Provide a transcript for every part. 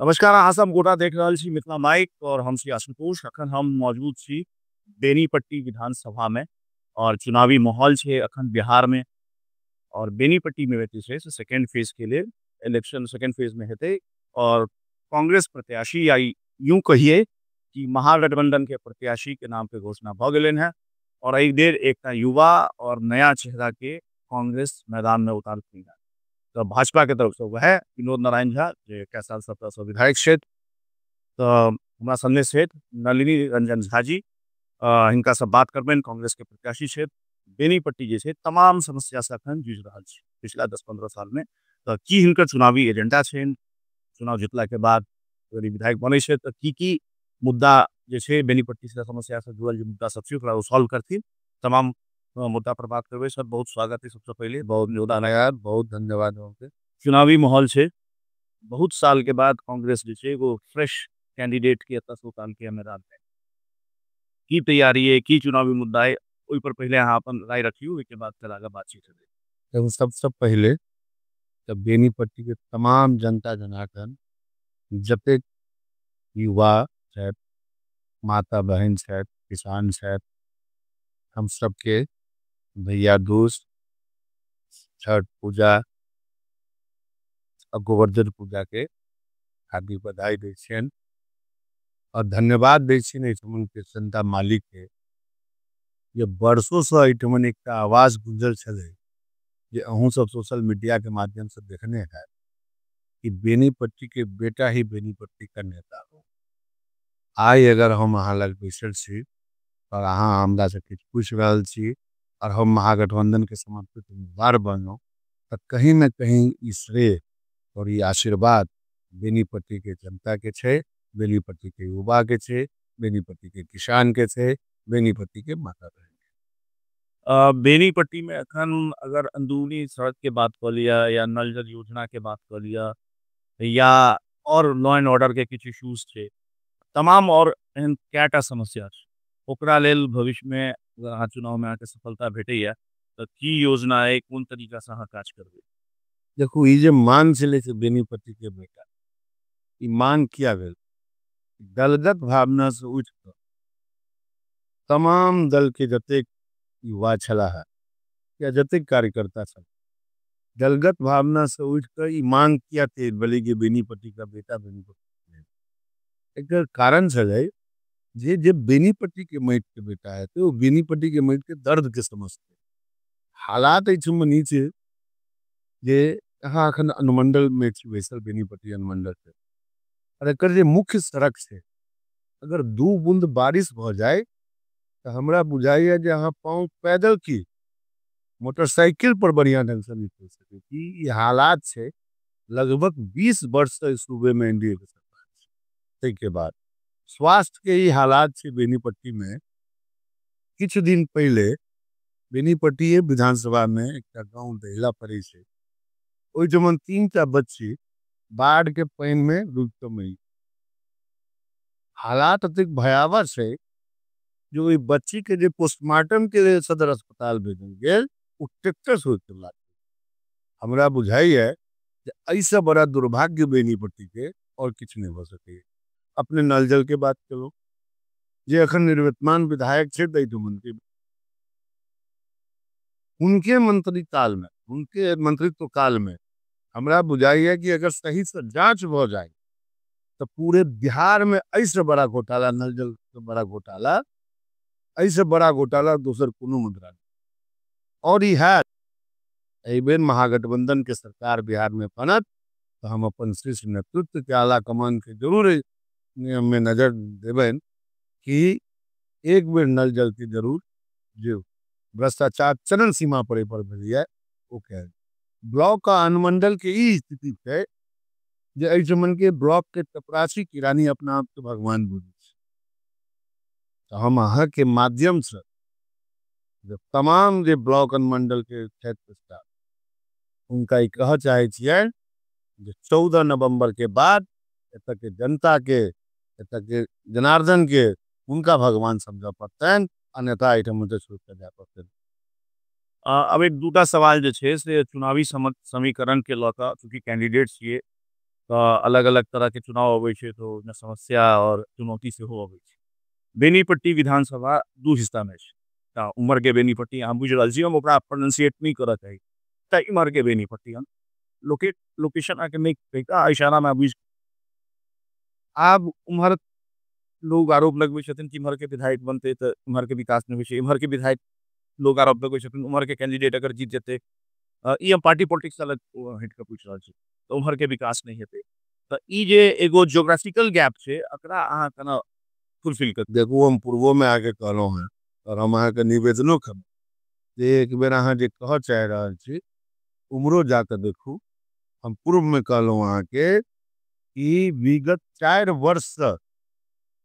नमस्कार, अहाँ सब गोटा देख रहल छी मिथिला माइक और हम श्री आशुतोष। अखन हम मौजूद छी बेनीपट्टी विधानसभा में और चुनावी माहौल छे अखन बिहार में और बेनीपट्टी में जे छै से सेकेंड फेज के लेल इलेक्शन सेकेंड फेज में हेतै और कांग्रेस प्रत्याशी या यूं कहिए कि महागठबंधन के प्रत्याशी के नाम पे घोषणा भ गेलनि हैं और एक देर एकटा युवा और नया चेहरा के कांग्रेस मैदान में उतारलखिन हैं। तो भाजपा के तरफ से वह विनोद नारायण झा जे 21 साल 17 सौ विधायक छथि, तो हमरा संगे छथि नलिनी रंजन झा जी, हिनका से बात करबनि। कांग्रेस के प्रत्याशी छथि। बेनीपट्टी जे छै तमाम समस्या से अखन जूझि रहल छै पिछला 10-15 साल में। तो की हिनकर चुनावी एजेंडा छनि, चुनाव जीतला के बाद अगर विधायक बनै छै तो की की मुद्दा जे छै बेनीपट्टी से समस्या से जुड़ल जे मुद्दा सब छै ओकरा ओ सॉल्व करथिन, तमाम मुद्दा पर बात करबै। सर बहुत स्वागत है सबसे पहले, बहुत धन्यवाद, बहुत धन्यवाद आपके। चुनावी माहौल छै, बहुत साल के बाद कांग्रेस जे छै एगो फ्रेश कैंडिडेट के एतऽ से उतार के मैदान में की तैयारी है, की चुनावी मुद्दा है, ओहि पर पहले अहाँ अपन राय रखियौ, ओहिके बाद फिर आगा बातचीत हेतै। देखो, सबसे पहले जब बेनीपट्टी के तमाम जनता जनार्दन जतेक युवा छथि, माता बहन छथि, किसान छथि, हम सबके भैया दूज, छठ पूजा और गोवर्धन पूजा के हार्दिक बधाई दै छियनि और धन्यवाद दै छियनि एहिठमन के जनता मालिक के। ये वर्षों से एहिठमन एकटा आवाज गुंजल छलै जे अहूँ सब सोशल मीडिया के माध्यम से देखने हैं कि बेनीपट्टी के बेटा ही बेनीपट्टी का नेता हो। आइ अगर हम अहाँ लग बैसल छी और अहाँ हमरा से किछु पूछि रहल छी और हम महागठबंधन के समर्पित उम्मीदवार बनलहुँ, तऽ कहीं न कहीं ई श्रेय और ई आशीर्वाद बेनीपट्टी के जनता के छै, बेनीपट्टी के युवा के छै, बेनीपट्टी के किसान के छै, बेनीपट्टी के माता बहन के। बेनीपट्टी में अखन अगर अंदरूनी सड़क के बात कर लिया या नल जल योजना के बात कर लिया या और लॉ एंड ऑर्डर के किछु इश्यूज थे, तमाम और एहन कएटा समस्या छै, ओकरा लेल भविष्य में अगर अहाँ चुनाव में अहाँके सफलता भेटैया तऽ की योजना है, कोन तरीका से अहाँ काज करबै? देखू, ई जे मांग छलै से बेनीपट्टी के बेटा, ई मांग किया भेल? दलगत भावना से उठि कऽ तमाम दल के जतेक युवा छलाह या जतेक कार्यकर्ता छलाह, दलगत भावना से उठि कऽ ई मांग किया तेज भेलै कि बेनीपट्टी का बेटा बेनीपट्टी के बेटा। एकर कारण छलै जे बेनीपट्टी के माटि के बेटा हेतै ओ बेनीपट्टी के माटि के दर्द के समझतै। हालात एहिठमा ई छै जे अहाँ अखन अनुमंडल में छी बैसल, बेनीपट्टी अनुमंडल के, और एकर जे मुख्य सड़क छै अगर 2 बूंद बारिश भऽ जाय तऽ हमरा बुझाइया जे अहाँ पाँव पैदल की मोटरसाइकिल पर बढ़िया ढंग से निकल सकै छी। ई हालात छै लगभग 20 वर्ष से सूबे में एनडीए के सरकार छै। ताहिके बाद स्वास्थ्य के ई हालात छै बेनीपट्टी में। किछु दिन पहले बेनीपट्टी विधानसभा में एकटा गाँव दहिला पड़ै छै, ओहिठमन 3टा बच्ची बाढ़ के पानि में डूबि कऽ मरि गेल। हालात अतेक भयावह छै जे ओहि बच्ची के जे पोस्टमार्टम के लेल सदर अस्पताल भेजल गेल ओ ट्रैक्टर से होइत लागल। हमरा बुझाइया जे एहिसँ बड़ा दुर्भाग्य बेनीपट्टी के और किछु नहि भऽ सकैए। अपने नल जल के बात करू, जे अखन निर्वर्तमान विधायक छै एहिठमन के, उनके मंत्री काल में, उनके मंत्रित्व काल में हमरा बुझाइया कि अगर सही से जांच भऽ जाए तऽ पूरे बिहार में एहिसँ बड़ा घोटाला, नल जल से बड़ा घोटाला, एहिसँ बड़ा घोटाला दोसर कोनो मुद्रा नहीं। और ई है एहि बेर महागठबंधन के सरकार बिहार में बनत तऽ हम अपन शीर्ष नेतृत्व के आला कमान के जरूर नियम में नजर देबनि कि एक बेर नल जल के जरूर जो भ्रष्टाचार चरण सीमा पर एहि पर भेलैया ओ कयल। ब्लॉक आ अनुमंडल के ई स्थिति छै जे एहिठमन के ब्लॉक के चपरासी किरानी अपना आप के भगवान बुझै छै। तऽ हम अहाँ के माध्यम से जे तमाम जे ब्लॉक अनुमंडल के क्षेत्र स्टाफ हुनका ई कहऽ चाहै छियनि जे 14 नवंबर के बाद एतऽ के जनता के, एतऽ के जनार्दन के हुनका भगवान समझऽ पड़तनि, अन्यथा एहिठाम से छोड़ि कऽ जाय पड़तनि। अब एक दूटा सवाल जे छै से चुनावी समीकरण के लऽ कऽ, चूँकि कैंडिडेट छियै, तऽ अलग अलग तरह के चुनाव अबै छै, तऽ ओहिमे समस्या और चुनौती सेहो अबै छै। बेनीपट्टी विधानसभा दू हिस्सा में छै। तऽ उम्हर के बेनीपट्टी अहाँ बुझि रहल छी, हम ओकरा प्रोनाउंसिएट नहि करऽ चाही। तऽ इम्हर के बेनीपट्टी हम लोकेशन अहाँके नहि कहिता, इशारा में बुझि। आब उम्हर लोग आरोप लगबै छथिन कि इम्हर के विधायक बनते तऽ उम्हर के विकास नहि होइ छै, इम्हर के विधायक लोग आरोप लगबै छथिन उम्हर के कैंडिडेट अगर जीत जेतै, ई हम पार्टी पॉलिटिक्स अलग हटि कऽ पूछि रहल छी, तऽ उम्हर के विकास नहि हेतै। तऽ ई जे एगो ज्योग्राफिकल गैप छै, एकरा अहाँ केना फुलफिल कर? देखू, हम पूर्वो में आके कहलहुँ हैं और हम अहाँके निवेदनो करब जे एक बेर अहाँ जे कह चाहि रहल छी उम्हरो जाकऽ देखू। हम पूर्व में कहलहुँ अहाँके कि विगत 4 वर्ष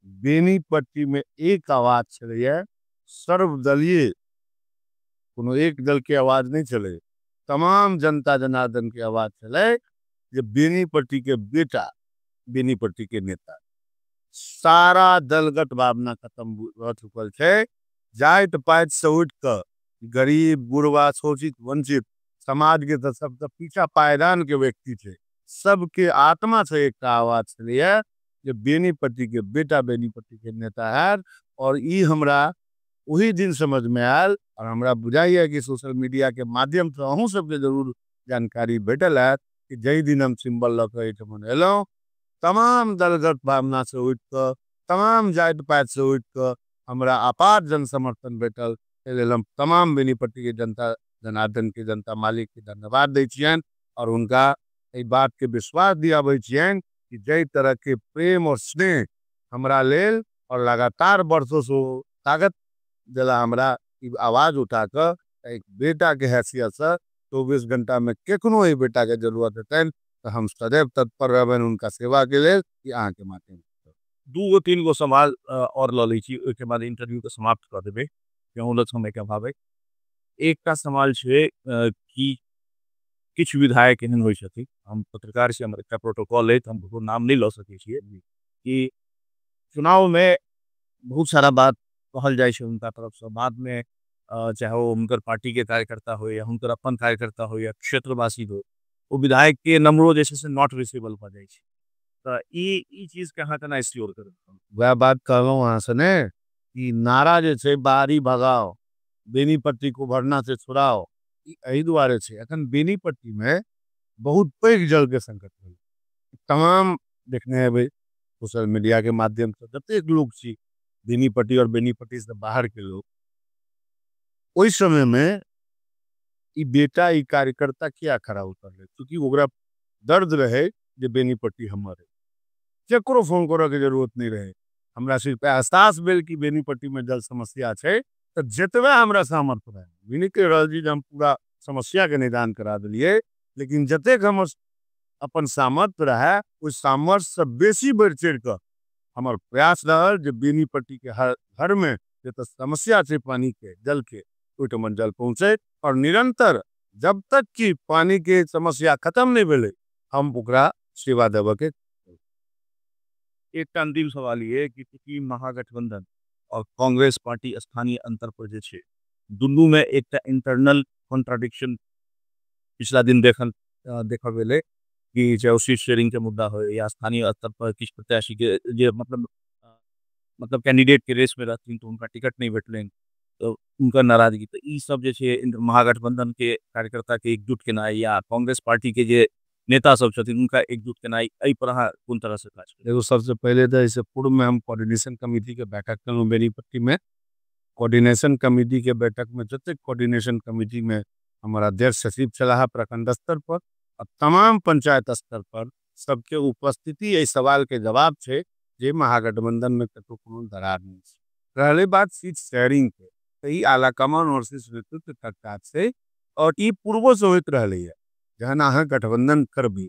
बेनीपट्टी में एक आवाज छलैया, सर्वदलीय, कोनो एक दल के आवाज नहीं छलै, तमाम जनता जनार्दन के आवाज छलै जे बेनीपट्टी के बेटा बेनीपट्टी के नेता। सारा दलगत भावना खत्म भऽ चुकल छै। जाति पाति से उठि कऽ गरीब गुरबा शोषित वंचित समाज के तऽ सबसे पीछा पायदान के व्यक्ति छै, सबके आत्मा से एक आवाज छलैया जे बेनीपट्टी के बेटा बेनीपट्टी के नेता है। और ई हमरा वही दिन समझ में आयल और हमरा बुझाइया कि सोशल मीडिया के माध्यम से अहूँ सबके जरूर जानकारी भेटल है कि जै दिन हम सिंबल लऽ कऽ एहिठमन एलहुँ, तमाम दलगत भावना से उठि कऽ, तमाम जाति पाति से उठि कऽ हमरा अपार जन समर्थन भेटल। एहि लेल हम तमाम बेनीपट्टी के जनता जनार्दन के जनता मालिक के धन्यवाद दै छियनि और उनका एहि बात के विश्वास दियाबै छियनि कि जै तरह के प्रेम और स्नेह हमरा लेल और लगातार वर्षों से ताकत देला हमरा ई आवाज उठा कऽ एक बेटा के हैसियत से 24 घंटा में केकनो एहि बेटा के जरूरत हेतनि तऽ हम सदैव तत्पर रहबनि उनका सेवा के लेल। ई अहाँके माध्यम से 2 गो 3 गो सवाल और लऽ लै छी, ओहिके बाद इंटरव्यू के समाप्त कऽ देबै, क्यों समय के अभाव है। एकटा सवाल छै कि किछु विधायक एहन होइ छथिन, हम पत्रकार छी, हमर एकटा प्रोटोकॉल अछि, हम ककरो नाम नहि लऽ सकै छियै, कि चुनाव में बहुत सारा बात कहल जाइ छै हुनका तरफ से, बाद में चाहे वो हुनकर पार्टी के कार्यकर्ता हो या हुनकर अपन कार्यकर्ता हो या क्षेत्रवासी हो, वो विधायक के नंबरो जे छै से not reachable भऽ जाइ छै। तऽ ई चीज के अहाँ केना श्योर करब? वएह बात कहलहुँ अहाँ से ने कि नारा जे छै बाहरी भगाओ, बेनीपट्टी को भरना से छुड़ाओ, ई एहि दुआरे छै। अखन बेनीपट्टी में बहुत पैघ जल के संकट भेलै, तमाम देखने हेबै सोशल मीडिया के माध्यम से जतेक लोग छी बेनीपट्टी और बेनीपट्टी से बाहर के लोग, ओहि समय में ई बेटा ई कार्यकर्ता किया खड़ा उतरलै, चूँकि ओकरा दर्द रहे जे बेनीपट्टी हमर है, ककरो फोन करऽ के जरूरत नहीं रहे। हमरा सिर्फ एहसास भेल कि बेनीपट्टी में जल समस्या छै, तऽ जतबे हमरा सामर्थ्य रहे, ई नहि कहि रहल छी जे हम पूरा समस्या के निदान करा देलियै, लेकिन जतेक हमर अपन सामर्थ्य रहे ओहि सामर्थ्य से बेसी बढ़ि चढ़ि कऽ हमर प्रयास रहल जे बेनीपट्टी के हर घर में जतऽ समस्या छै पानी के, जल के, ओहिठमन जल पहुँचे और निरंतर जब तक कि पानी के समस्या खत्म नहीं भेलै हम ओकरा सेवा देबऽ के। एकटा अंतिम सवाल ये कि चूँकि महागठबंधन और कांग्रेस पार्टी स्थानीय अंतर पर जे छै दुनू में एकटा इंटरनल कॉन्ट्राडिक्शन पिछला दिन देखल गेलै कि चाहे ओ सीट शेयरिंग के मुद्दा हो या स्थानीय स्तर पर किछु प्रत्याशी के जे मतलब कैंडिडेट के रेस में रहथिन तो उनका टिकट नहीं भेटलनि तो उनका नाराजगी, तो ई सब जे छै महागठबंधन के कार्यकर्ता के एकजुट केनाइ या कांग्रेस पार्टी के जे नेता सब छथिन उनका एकजुट केनाइ, एहि पर अहाँ कोन तरह से काज करै? देखो, सबसे पहले तो ऐसे पूर्व में हम कोऑर्डिनेशन कमेटी के बैठक करूँ बेनीपट्टी में। कोऑर्डिनेशन कमेटी के बैठक में जतेक कोऑर्डिनेशन कमेटी में हमारा अध्यक्ष सचिव छलाह प्रखंड स्तर पर और तमाम पंचायत स्तर पर सबके उपस्थिति एहि सवाल के जवाब छै जे महागठबंधन में कतहु कोनो दरार नहीं छै। रहलै बात सीट शेयरिंग के, तऽ ई आला कमान और शीर्ष नेतृत्व का काज छै और ई पूर्वो से होइत रहलै है। जहन अहाँ गठबंधन करबी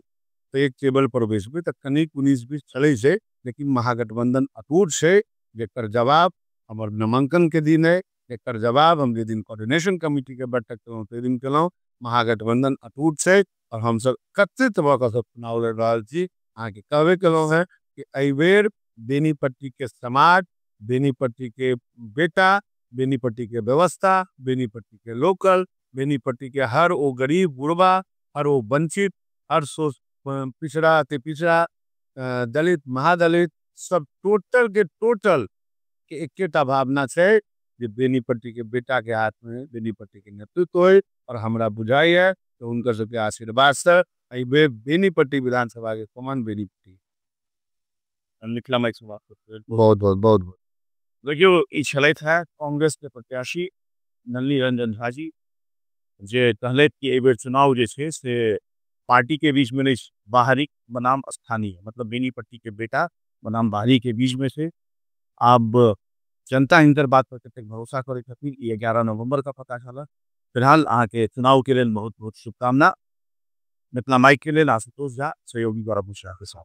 तऽ एक टेबल पर बैसबी तऽ कनिक 19-20 चलै छै, लेकिन महागठबंधन अटूट छै, जेकर जवाब हमर नामांकन के दिन है, जेकर जवाब हम जे दिन कोऑर्डिनेशन कमेटी के बैठक केलहुँ ताहि दिन केलहुँ। महागठबंधन अटूट छै और हमसब एकत्रित भऽ कऽ सब चुनाव लड़ि रहल छी। अहाँके कहबे केलहुँ हेँ कि एहि बेर बेनीपट्टी के समाज, बेनीपट्टी के बेटा, बेनीपट्टी के व्यवस्था, बेनीपट्टी के लोकल, बेनीपट्टी के हर ओ गरीब गुरबा, हर ओ वंचित, हर पिछड़ा, अति पिछड़ा, दलित, महादलित, सब टोटल के टोटल के एकेटा भावना छै जे बेनीपट्टी के बेटा के हाथ में बेनीपट्टी के नेतृत्व होय। और हमरा बुझाइए तो हुनकर सबके आशीर्वाद से एहि बेर बेनीपट्टी विधानसभा के कमान बेनीपट्टी। मिथिला माइक से बात करते हैं। बहुत बहुत बहुत बहुत। देखियो, ई छलथि है कांग्रेस के प्रत्याशी नलिनी रंजन झा जी, जे कहलथि कि एहि बेर चुनाव जे छै से पार्टी के बीच में नहीं, बाहरी बनाम स्थानीय, मतलब बेनीपट्टी के बेटा बनाम बाहरी के बीच में से। अब जनता हिनकर बात पर कतेक भरोसा करै छथिन, ई 11 नवंबर का पता चलत। फिलहाल अहाँ के चुनाव के लेल बहुत बहुत शुभकामना। मिथिला माइक के लेल आशुतोष झा, सहयोगी गौरव मिश्रा के साथ।